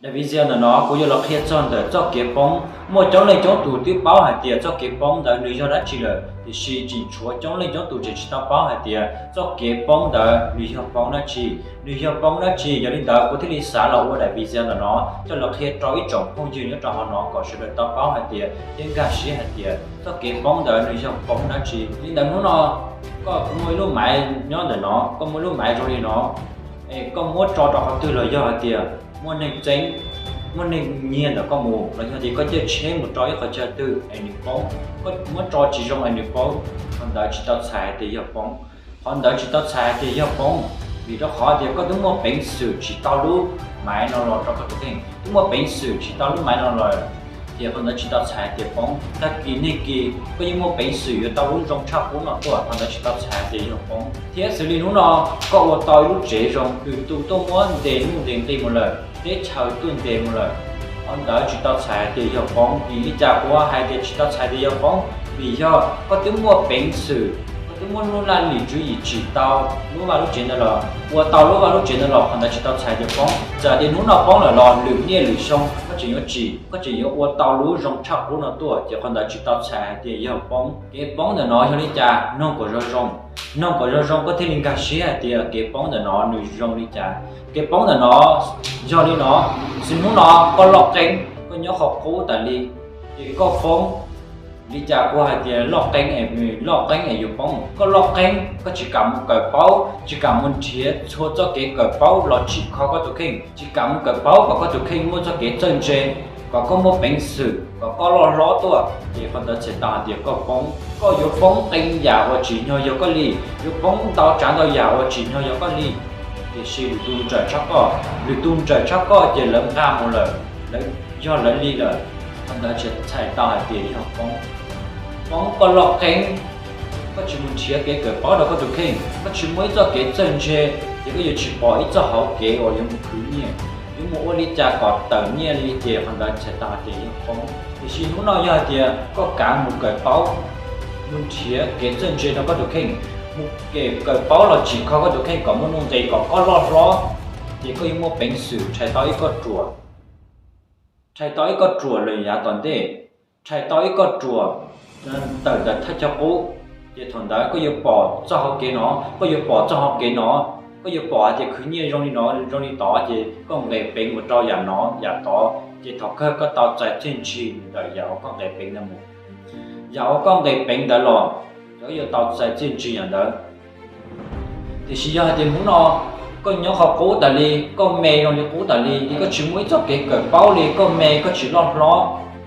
Daim video ntawm no kuv yuav los qhia txog ntawm txoj kev poob. Muaj coob leej coob tus twb paub hais tias txoj kev poob ntawd nws yog dab tsi lawm, tiam sis tseem tshuav coob leej coob tus tseem tsis tau paub hais tias txoj kev poob ntawd nws yog poob dab tsi, nws yog poob dab tsi. Yog li ntawd kuv thiaj li xav los ua daim video ntawm no coj los qhia rau ib tsoom phooj ywg nyob rau hauv no kom sawv daws tau paub hais tias thiab nkag siab hais tias txoj kev poob ntawd nws yog poob dab tsi. Li ntawd hnub no koj muaj ib lub maiv nyob ntawm no, koj muaj lub maiv zoo li no, es koj muab tso rau qhov twg los yog hais tias muaj neeg txeeb, muaj neeg nyiag ntawm koj mus los yog tias koj caij tsheb mus rau ib qhov chaw twg es nws poob, koj muab tso tsis zoo es nws poob, qhov ntawd tsis tau txhais hais tias yog poob. Qhov ntawd tsis tau txhais hais tias yog poob, vim rau qhov tias koj twb muaj peev xwm tsim tau lub maiv no los rau koj tus kheej, twb muaj peev xwm tsim tau lub maiv no los, ces qhov ntawd tsis tau txhais hais tias poob. Tag kis nag kis koj yeej muaj peev xwm yuav tau lub zoo tshaj qub no tuaj, qhov ntawd tsis tau txhais hais tias yog poob. Thiab xws li hnub no koj ua tau ib lub tsev zoo, lwm tus tuaj muab ntes nuj ntes nqi mus lawm, teb chaws tuaj ntes mus lawm, qhov ntawd tsis tau txhais hais tias yog poob. Vim li cas kuv hais tias tsis tau txhais tias yog poob? Vim yog koj twb muaj peev xwm, koj twb muaj lub laj lim tswv yim tsim tau lub vaj lub tsev ntawd los, ua tau lub vaj lub tsev ntawd los, qhov ntawd tsis tau txhais tias poob. Txawm tias hnub no poob lawm los lwm niaj lwm xyoo koj tseem yuav tsim, koj tseem yuav ua tau lub zoo tshaj qub no tuaj, ces qhov ntawd tsis tau txhais hais tias yog poob. Kev poob ntawm no yog li cas? Noog kom zoo zoo, noog kom zoo zoo koj thiaj li nkag siab hais tias kev poob ntawm no nws zoo li cas. Kev poob ntawm no yog li no, xws hnub no koj loj qeeb, koj nyob qhov qub tas li, ces koj poob. Li cas kuv hais tias loj qeeb es, loj qeeb es yuav poob? Koj loj qeeb, koj tsis kam mus kawm paub, tsis kam mus nrhiav txhua txoj kev kawm paub los tsim kho koj tus kheej, tsis kam mus kawm paub kom koj tus kheej muaj txoj kev txawj ntse, kom koj muaj peev xwm, kom koj loj hlob tuaj, ces qhov ntawd txhais tau hais tias koj poob. Koj yuav poob qee yam uas tsim nyog yog koj li, yuav poob ntau tsav ntau yam uas tsim nyog yog koj li. Tiam sis lwm tus ntsaws tshaj koj, lwm tus ntsaws tshaj koj ces lawv nqa mus lawm, lawv yog lawv li lawm, qhov ntawd txhais tau hais tias yog poob. Poob koj loj qeeb, koj tsis mus nrhiav kev kawm paub rau koj tus kheej, koj tsis muaj ib txoj kev txawj ntse, ces koj yuav tsis pom ib txoj hauv kev uas yuav mus khwv nyiaj, yuav mus ua li cas kom tawm nyiaj li, ces qhov ntawd txhais tau hais tias yog poob. Tiam sis hnub no yog hais tias koj kav mus kawm paub, mus nrhiav kev txawj ntse rau koj tus kheej, mus kev kawm paub los tsim kho koj tus kheej kom muaj nuj nqis, kom koj loj hlob, ces koj yuav muaj peev xwm rhais tau ib kauj ruam, rhais tau ib kauj ruam lawm yav tom ntej, rhais tau ib kauj ruam tawm ntawm thaj chaw qub, ces thaum ntawd koj yuav pom txoj hauv kev no, koj yuav pom txoj hauv kev no, koj yuav pom hais tias khwv nyiaj zoo li no zoo li tod, ces koj nqis peev mus rau yam no yam tod, ces thaum kawg koj tau txais txiaj ntsig ntawm yam uas koj nqis peev ntawd mus. Yam uas koj nqis peev ntawd los, koj yuav tau txais txiaj ntsig yam ntawd. Tiam sis yog hais tias hnub no koj nyob qhov qub tas li, koj me zoo li qub tas li, es koj tsis muaj ib txoj kev kawm paub li, koj me, koj tsis loj hlob,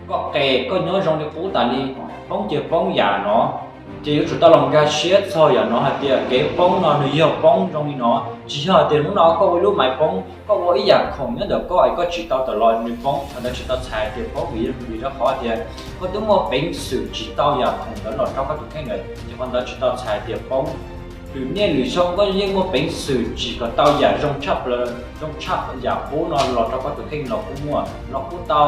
koj qes, koj nyob zoo li qub tas li, poob ces poob yam no, ces yuav tsum tau los nkag siab txog yam no hais tias kev poob no nws yog poob zoo li no. Tsis yog hais tias hnub no koj ua ib lub maiv poob, koj ua ib yam khoom nyob ntawm koj es koj tsim tau tawm los nws poob, qhov ntawd tsis tau txhais tias poob, vim rau qhov tias koj twb muaj peev xwm tsim tau yam khoom ntawd los rau koj tus kheej lawm, ces qhov ntawd tsis tau txhais tias poob. Lwm niaj lwm xyoo koj yeej muaj peev xwm tsim kom tau yam zoo tshaj plaws, zoo tshaj yam qub no los rau koj tus kheej los kuj muaj, los kuj tau.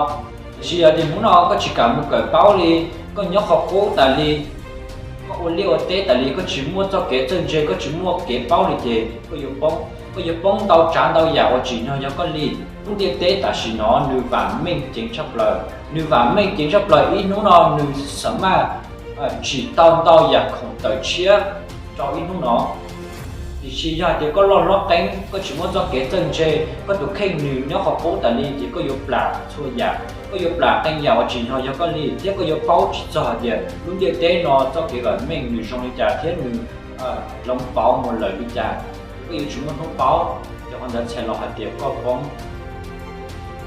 Tiam sis yog tias hnub no koj tsis kam mus kawm paub li, koj nyob qhov qub tas li, koj ua liaj ua teb tas li, koj tsis muaj txoj kev txawj ntse, koj tsis muaj kev paub li, ces koj yuav poob. Koj yuav poob ntau tsav ntau yam uas tsim nyog yog koj li. Lub ntiaj teb tam sim no nws vam meej ceev tshaj plaws, nws vam meej ceev tshaj plaws. Ib hnub no nws xam maj tsim tau ntau yam khoom tawm tshiab rau ib hnub no. Tiam sis yog hais tias koj loj hlob qeeb, koj tsis muaj txoj kev txawj ntse, koj tus kheej nws nyob qhov qub tas li, ces koj yuav plam txhua yam, koj yuav plam qee yam uas tsim nyog yog koj li, thiab koj yuav paub tsis txog hais tias lub ntiaj teb no txoj kev vam meej nws zoo li cas thiab nws hloov pauv mus lawm li cas, koj yuav tsis muaj hnub paub, ces qhov ntawd txhais los hais tias koj poob.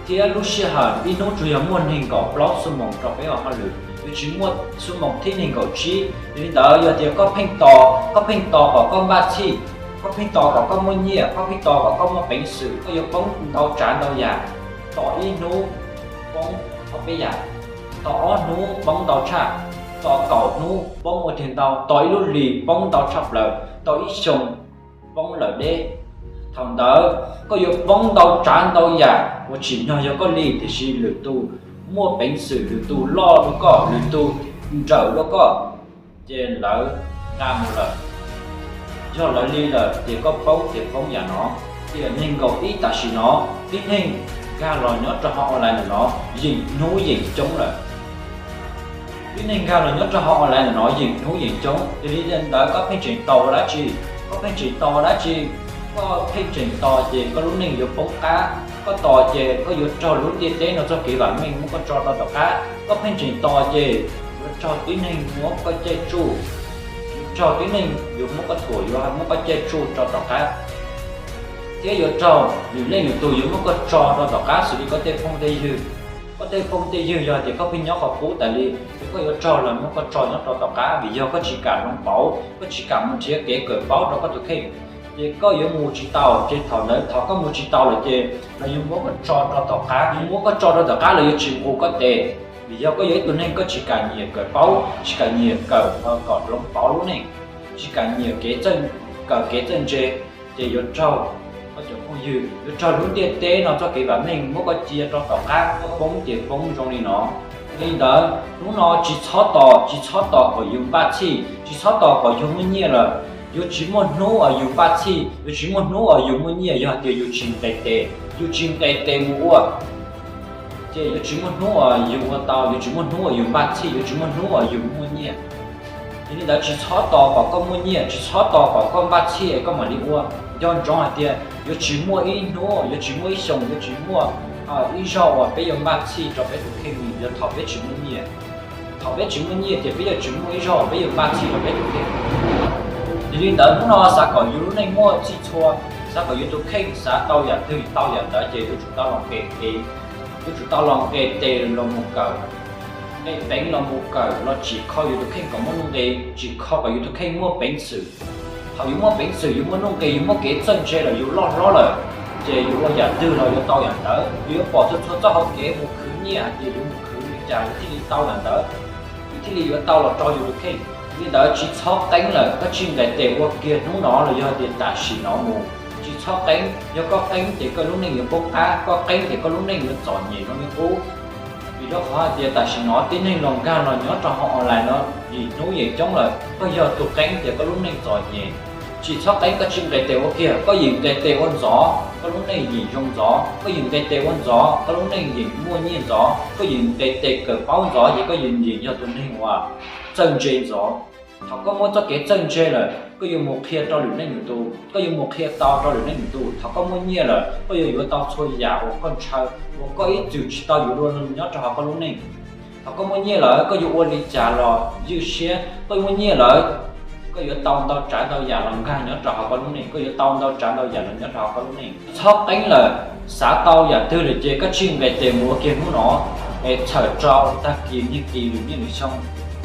Thiab lub sij hawm ib hnub tsuas yog muaj nees nkaum plaub xuab moos rau peb ua hauj lwm, yuav tsis muaj xuab moos thib nees nkaum tsib. Yog li ntawd yog tias koj pheej tos, koj pheej tos kom koj npaj txhij, koj pheej tos kom koj muaj nyiaj, koj pheej tos kom koj muaj peev xwm, koj yuav poob ntau tsav ntau yam. Tos ib hnub poob ob peb yam, tos ob hnub poob ntau tshaj, tos kaum hnub poob ua tiag ntau, tos ib lub hlis poob ntau tshaj plaws, tos ib xyoos poob lawm deb. Thaum ntawd koj yuav poob ntau tsav ntau yam uas tsim nyog yog koj li, tiam sis lwm tus muaj peev xwm, lwm tus loj dua koj, lwm tus nrawm dua koj, ces lawv nqa mus lawm. Yog lawv li lawm ces koj poob ces poob yam no. Tiam nees nkaum ib tam sim no, tib neeg nkag los nyob rau hauv online ntawm no yeem hnub yeem coob lawm. Tib neeg nkag los nyob rau hauv online ntawm no yeem hnub yeem coob, yog li ntawd koj pheej tseem tos ua dab tsi? Koj pheej tseem tos ua dab tsi? Koj pheej tseem tos ces koj lub neej yuav poob qab. Koj tos ces koj yuav raug lub ntiaj teb no txoj kev vam meej muab koj tso rau tom qab. Koj pheej tseem tos ces yuav raug tib neeg muab koj caij tsuj, yuav raug tib neeg yuav muab koj thuam, yuav muab koj caij tsuj rau tom qab, thiab yuav raug lwm leej lwm tus yuav muab koj tso rau tom qab xws li koj tej phooj tej ywg. Koj tej phooj tej ywg yog tias koj pheej nyob qhov qub tas li, ces koj yuav raug lawv muab koj tso nyob rau tom qab vim yog koj tsis kam hloov pauv, koj tsis kam mus nrhiav kev kawm paub rau koj tus kheej. Ces koj yuav mus tsis tau, ces thaum ntawd thaum koj mus tsis tau lawm ces lawv yuav muab koj tso rau tom qab, yuav muab koj tso rau tom qab, lawv yuav tsis nqus koj tes. Vim yog koj yog ib tug neeg koj tsis kam nyiam kawm paub, tsis kam nyiam kawm kom hloov pauv lub neej, tsis kam nyiam kev, kawm kev txawj ntse, ces yuav raug, cov phooj ywg, yuav raug lub ntiaj teb no txoj kev vam meej muab koj cia rau tom qab, koj poob ces poob zoo li no. Li ntawd hnub no tsis txhob tos, tsis txhob tos kom yus npaj txhij, tsis txhob tos kom yus muaj nyiaj lawm. Yuav tsis muaj hnub uas yus npaj txhij, yuav tsis muaj hnub uas yus muaj nyiaj yog tias yus tsis nqes tes, yus tsis nqes tes mus ua. Ces yuav tsis muaj hnub uas yus ua tau, yuav tsis muaj hnub uas yus npaj txhij, yuav tsis muaj hnub uas yus muaj nyiaj. Yog li ntawd tsis txhob tos kom koj muaj nyiaj, tsis txhob tos kom koj npaj txhij es koj mam li ua. Nco ntsoov hais tias yuav tsis muaj ib hnub, yuav tsis muaj ib xyoos, yuav tsis muaj ib zaug uas peb yuav npaj txhij rau peb tus kheej li yog thaum peb tsis muaj nyiaj. Thaum peb tsis muaj nyiaj ces peb yuav tsis muaj ib zaug uas peb yuav npaj txhij rau peb tus kheej. Yog li ntawd hnub no xav kom yus lub neej muaj txhij txhua, xav kom yus tus kheej xav tau yam twg tau yam ntawd ces yuav tsum tau los nqes tes, yuav tsum tau los nqes tes los mus kawm, nqes peev los mus kawm los tsim kho yus tus kheej kom muaj nuj nqis, tsim kho kom yus tus kheej muaj peev xwm. Thaum yus muaj peev xwm, yus muaj nuj nqis, yus muaj kev txawj ntse lawm, yus loj hlob lawm, ces yus ua yam twg los yuav tau yam ntawd. Yus yuav pom txhua txhua txoj hauv kev mus khwv nyiaj hais tias yus mus khwv li cas yus thiaj li tau yam ntawd, yus thiaj li yuav tau los rau yus tus kheej. Li ntawd tsis txhob qeeb lawm, koj tsis nqes tes ua kiag hnub no los yog tias tam sim no mus. Tsis txhob qeeb, yog koj qeeb ces koj lub neej yuav poob qab, koj qeeb ces koj lub neej yuav txom nyem zoo li qub. Vim rau qhov hais tias tam sim no tib neeg los nkag los nyob rau hauv online no yeem hnub yeem coob lawm, koj yog tus qeeb ces koj lub neej txom nyem. Tsis txhob qeeb, koj tsis nqes tes ua kiag, koj yeem nqes tes ua ntxov koj lub neej yeem zoo ntxov, koj yeem nqes tes ua ntxov koj lub neej yeem muaj nyiaj ntxov, koj yeem nqes tes kawm paub ntxov ces koj yeem yeem yog tus neeg uas txawj ntse ntxov. Thaum koj muaj txoj kev txawj ntse lawm, koj yuav mus qhia rau lwm leej lwm tus, koj yuav mus qhia tau rau lwm leej lwm tus. Thaum koj muaj nyiaj lawm, koj yuav yuav tau txhua yam uas koj ntshaw, uas koj ib txwm tsis tau yuav dua nyob rau hauv koj lub neej. Thaum koj muaj nyiaj lawm, koj yuav ua li cas los ywj siab. Koj muaj nyiaj lawm, koj yuav tau ntau tsav ntau yam los nkag nyob rau hauv koj lub neej, koj yuav tau ntau tsav ntau yam los nyob rau hauv koj lub neej. Txhob qeeb lawm, xav tau yam twg lawm ces koj tsis nqes tes mus ua kiag hnub no, es txhawm rau tag kis niag kis lwm niaj lwm xyoo,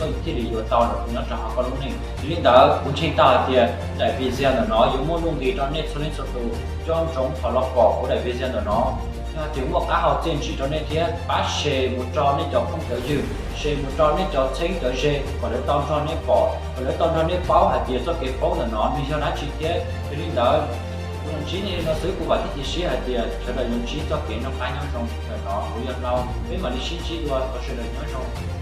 koj thiaj li yuav tau nyob rau hauv koj lub neej. Yog li ntawd kuv ntseeg tau hais tias daim video ntawm no yuav muaj nuj nqis rau nej txhua leej txhua tus. Nco ntsoov thaum los pom kuv daim video ntawm no, yog tias muaj qab hau txiaj ntsig rau nej thiab pab share mus rau nej cov phooj cov ywg, share mus rau nej cov txheeb cov ze kom lawv tau nrog nej pom, kom lawv tau nrog nej paub hais tias txoj kev paub ntawm no nws yog dab tsi thiab. Yog li ntawd, kuv los ntsib nej li no xwb, kuv vam thiab cia siab hais tias sawv daws yuav ntsib txoj kev noj qab nyob zoo. Ntawm no kuv yog Hlau, peb mam li sib ntsib dua, thov sawv daws nyob zoo.